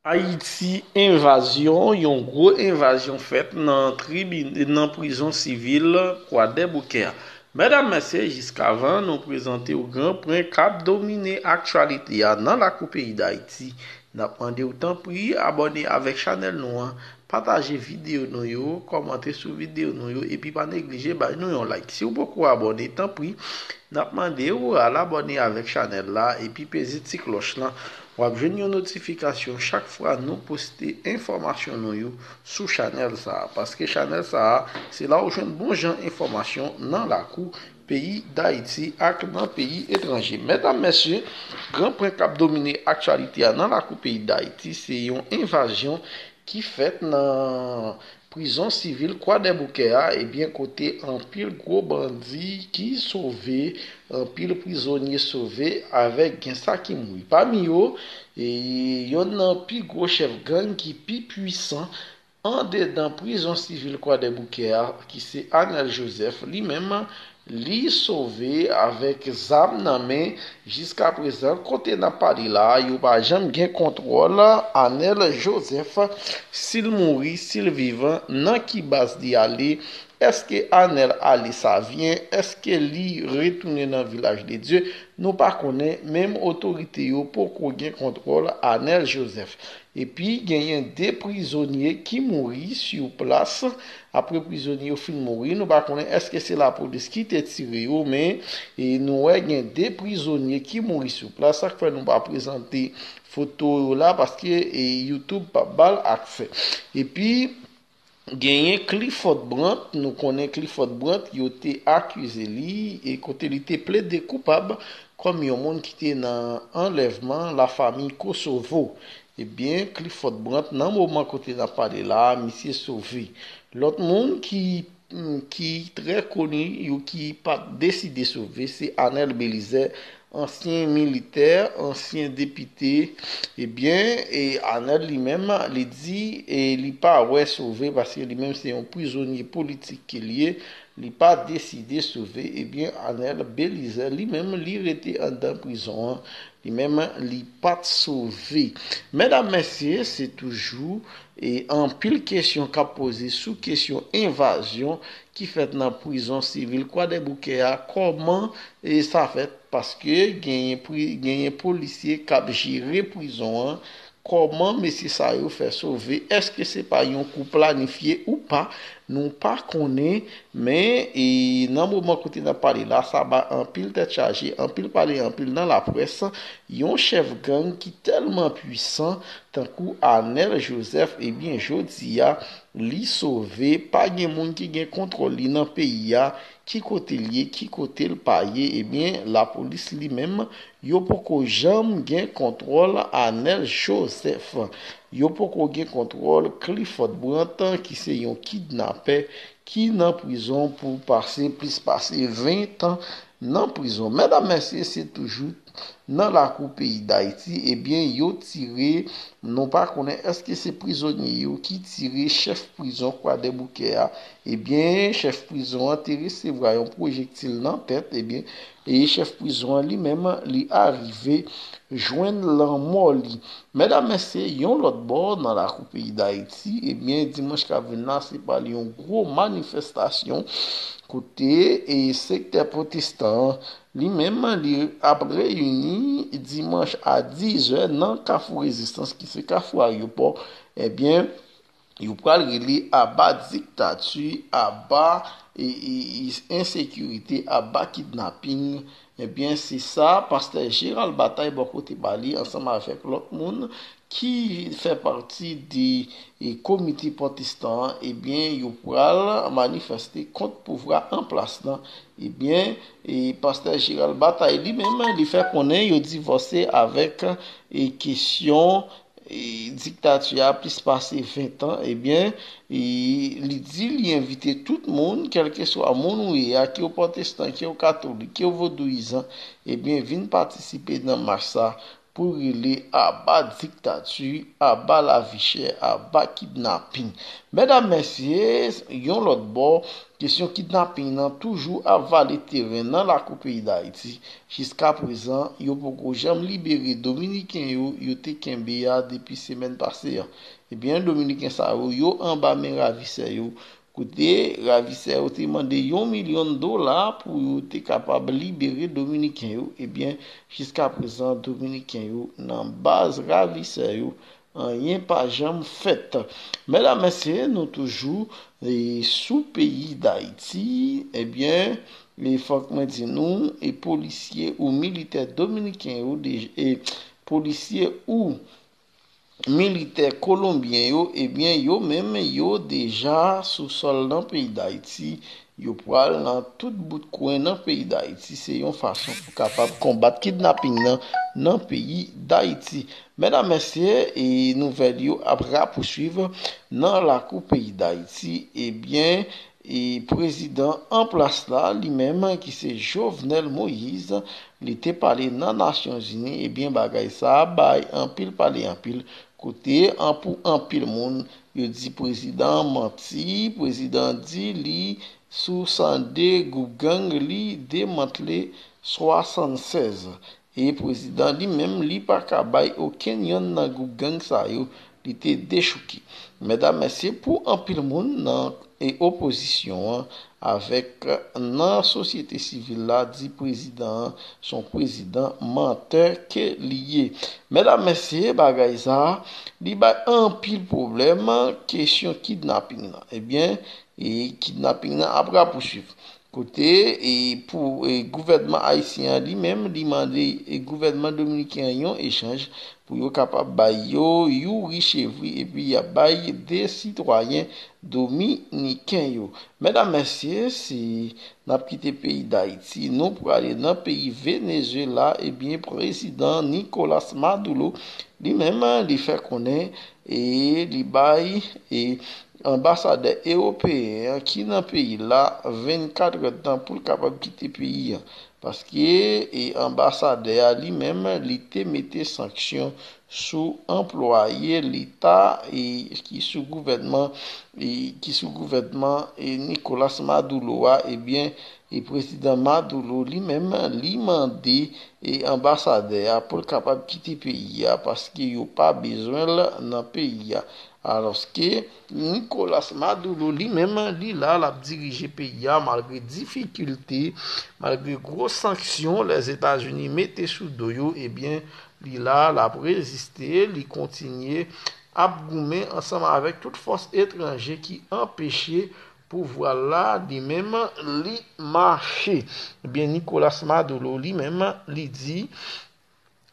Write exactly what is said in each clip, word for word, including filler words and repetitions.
Ayiti, envazyon, yon gwo envazyon fèt nan tribi-, nan prizon sivil Kwadèboukè a. Medam, mesye, jiskavan nou prezante w gran pwen k ap domine aktyalite a nan lakou peyi Dayiti, n ap mande w tanpri abòne avèk chanèl nou an, pataje videyo nou yo, kòmante sou videyo nou yo, epi pa neglije bay nou yon like. Si w poko abòne, tanpri, n ap mande w al abòne avèk chanèl la, epi peze ti klòch lan. W ap jwenn yon notifikasyon chak fwa nou poste enfòmasyon nou yo sou chanèl sa a. Paske chanèl sa a, se la w jwenn bon jan enfòmasyon nan lakou peyi Dayiti ak nan peyi etranje. Medam, mesye, gran pwen k ap domine aktyalite a nan lakou peyi Dayiti, se yon envazyon ki fèt nan prizon sivil Kwadèboukè a, ebyen, kote anpil gwo bandi ki sove, anpil prizonye sove, avèk gen sa ki mouri. Pami yo, e, yonn nan pi gwo chèf gang ki pi pwisan andedan prizon sivil Kwadèboukè a, ki se Anèl Jozèf, li menm, li sove avèk zam nan men. Jiskaprezan, kote n ap pale la a, yo pa janm gen kontwòl Anèl Jozèf, si l mouri, si l vivan, nan ki baz li ale, èske Anèl ale Savyen, èske li retounen nan Vilaj de Dye, nou pa konnen, menm otorite yo poko gen kontwòl Anèl Jozèf. Epi, genyen de prizonye ki mouri sou plas. Apre prizonye yo fin mouri, nou pa konnen èske se lapolis ki te tire yo, men, e, nou wè gen de prizonye ki mouri sou plas. Sa k fè nou pa prezante foto yo la, paske, e, YouTube p ap ba l aksè. Epi, genyen Clifford Brandt, nou konnen Clifford Brandt, yo te akize li, e kote li te plede koupab kòm yon moun ki te nan anlèvman lafanmi Kosovo. Ebyen, Clifford Brandt, nan moman kote n ap pale la a, misye sove. Lòt moun ki, mm, ki trè koni, yo ki pa t deside sove, se Anèl Belizè, ansyen militè, ansyen depite. Ebyen, e Anèl li menm, li di, e li pa wè sove, paske li menm se yon prizonye politik ke l ye, li pa deside sove. Ebyen, Anèl Belizè, li menm, li rete anndan prizon an, li menm, li pa t sove. Medam, mesye, se toujou, e, anpil kesyon k ap poze sou kesyon envazyon ki fèt nan prizon sivil Kwadèboukè a. Kòman, e, sa fèt? Paske genyen pri-, genyen polisye k ap jere prizon an. Kòman mesye sa yo fè sove? Èske se pa yon kou planifye ou pa? Nou pa konnen, men, e, nan moman kote n ap pale la, sa ba anpil tèt chaje, anpil pale, anpil nan laprès. Yon chèf gang ki tèlman pwisan, tankou Anèl Jozèf, ebyen, jodi a, li sove, pa gen moun ki gen kontwòl li nan peyi a, ki kote l ye, ki kote l pa ye, ebyen, lapolis li menm, yo poko janm gen kontwòl Anèl Jozèf. Yo poko gen kontwòl Clifford Brandt, ki se yon kidnapè, ki nan prizon pou pase plis pase ven tan nan prizon. Medam, mesye, se toujou nan lakou peyi Dayiti, ebyen, yo tire, nou pa konnen èske se prizonye yo ki tire chèf prizon Kwadèboukè a. Ebyen, chèf prizon an te resevwa yon pwojektil nan tèt, ebyen, e chèf prizon an li menm, li arive jwenn lanmò li. Medam, mesye, yon lòt bò nan lakou peyi Dayiti, ebyen, dimanch k ap vin la, se pral yon gwo manifestasyon kote e sektè pwotestan an, li menm, li ap reyini dimanch a diz è nan Kafou Rezistans, ki se Kafou Ayewopò. Ebyen, yo pral rele aba diktati, aba, e, e, e, ensekirite, aba kidnaping. Ebyen, se sa pastè Gérald Bataille bò kote pa li, ansanm avèk lòt moun ki fè pati de, e, komite pwotestan an, ebyen, yo pral manifeste kont pouvwa an plas lan. Ebyen, e, pastè Gérald Bataille li menm, li fè konnen yo divòse avèk, e, kesyon, e, diktati a plis pase ven tan. Ebyen, e, li di li envite tout moun, kèlkeswa moun ou ye a, ke w pwotestan, ke w katolik, ke w vodouyizan, ebyen, vin patisipe nan mach sa. pou rele aba diktati, aba lavi chè, aba kidnaping. Medam, mesye, yon lòt bò, kesyon kidnaping nan toujou ap vale teren nan lakou peyi Dayiti. Jiska prezan, yo poko janm libere Dominiken yo, yo te kenbe a depi semèn pase a. Ebyen, Dominiken sa yo, yo anba men ravisè yo. Kote ravisè yo te mande yon milyon dola pou yo te kapab libere Dominiken yo, ebyen, jiska prezan, Dominiken yo nan baz ravisè yo, anyen pa janm fèt. Medam, mesye, nou toujou, e, sou peyi Dayiti, ebyen, e, fòk mwen di nou, e, polisye ou militè dominiken yo, de, e, polisye ou militè kolonbyen yo, ebyen, yo menm, yo deja sou sòl nan peyi Dayiti. Yo pral nan tout bout kwen nan peyi Dayiti. Se yon fason pou kapab konbat kidnaping nan, nan peyi Dayiti. Medam, mesye, e nouvèl yo ap rapouswiv nan lakou peyi Dayiti. Ebyen, e prezidan an plas la, li menm, ki se Jovenel Moïse, li te pale nan Nasyonzini, ebyen, bagay sa a bay anpil pale anpil, kote an pou anpil moun, yo di prezidan an manti, prezidan di li sou san de gwoup gang, li demantle swasannsèz. E prezidan li menm, li pa ka bay okenn yonn nan gwoup gang sa yo, li te dechouke. Medam, mesye, pou anpil moun nan, e, opozisyon an, avèk nan sosyete sivil la, di prezidan an se yon prezidan mantè ke li ye. Medam, mesye, bagay sa a, li bay anpil pwoblèm, kesyon kidnaping nan. Ebyen, e kidnaping nan ap rapouswiv. Kote, e pou, e gouvènman ayisyen an li menm, li mande, e gouvènman dominiken an yon echanj pou yo kapab bay yo youri chevri, epi y ap bay de sitwayen dominiken yo. Medam, mesye, si n ap kite peyi Dayiti, nou prale nan peyi Venezuela, ebyen, prezidan Nicolas Maduro, li menm, li fè konnen, e li bay, e anbasadè ewopeyen an ki nan peyi la vennkat èdtan pou l kapab kite peyi an. Paske, e anbasadè a li menm, li te mete sanksyon sou anplwaye leta, e ki sou gouvènman, e ki sou gouvènman, e Nicolas Maduro a, ebyen, e prezidan Maduro li menm, li mande, e anbasadè a pou l kapab kite peyi a, paske yo pa bezwen l nan peyi a. Alòske Nicolas Maduro li menm, li la, l ap dirije peyi a malgre difikilte, malgre gwo sanksyon Lèzetazini mete sou do yo, ebyen, li la, l ap reziste, li kontinye ap goumen ansanm avèk tout fòs etranje ki anpeche pouvwa la, li menm, li mache. Ebyen, Nicolas Maduro li menm, li di,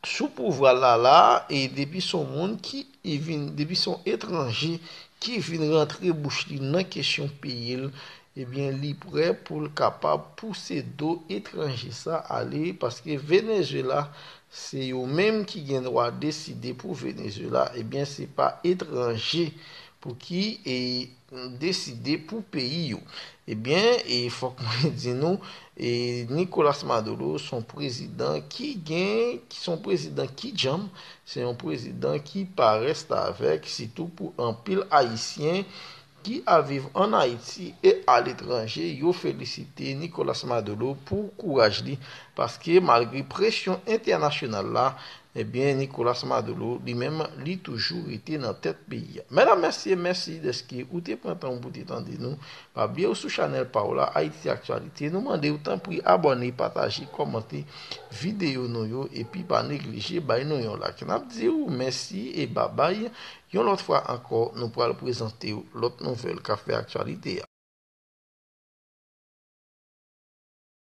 sou pouvwa la la, e depi se yon moun ki vin, depi se yon etranje ki vin rantre bouch li nan kesyon peyi l, ebyen, li prè pou l kapab pouse do etranje sa ale, paske Venezuela, se yo menm ki gen dwa deside pou Venezuela, ebyen, se pa etranje pou ki, e, deside pou peyi yo. Ebyen, e fòk mwen di nou, e Nicolas Maduro se yon prezidan ki gen, ki se yon prezidan ki djanm, se yon prezidan ki pa restavèk, sitou pou anpil Ayisyen ki ap viv ann Ayiti e aletranje, yo felisite Nicolas Maduro pou kouraj li, paske malgre presyon entènasyonal la, ebyen, Nicolas Maduro, li menm, li toujou rete nan tèt peyi a. Medam, mesye, mèsi dèske ou te pran tan pou te tande nou. Pa bliye ou sou chanèl pa w la, Ayiti Aktyalite. Nou mande w, tanpri, abòne, pataje, kòmante videyo nou yo, epi pa neglije bay nou yon like. N ap di w mèsi e babay. Yon lòt fwa ankò, nou pral prezante w lòt nouvèl k ap fè aktyalite a.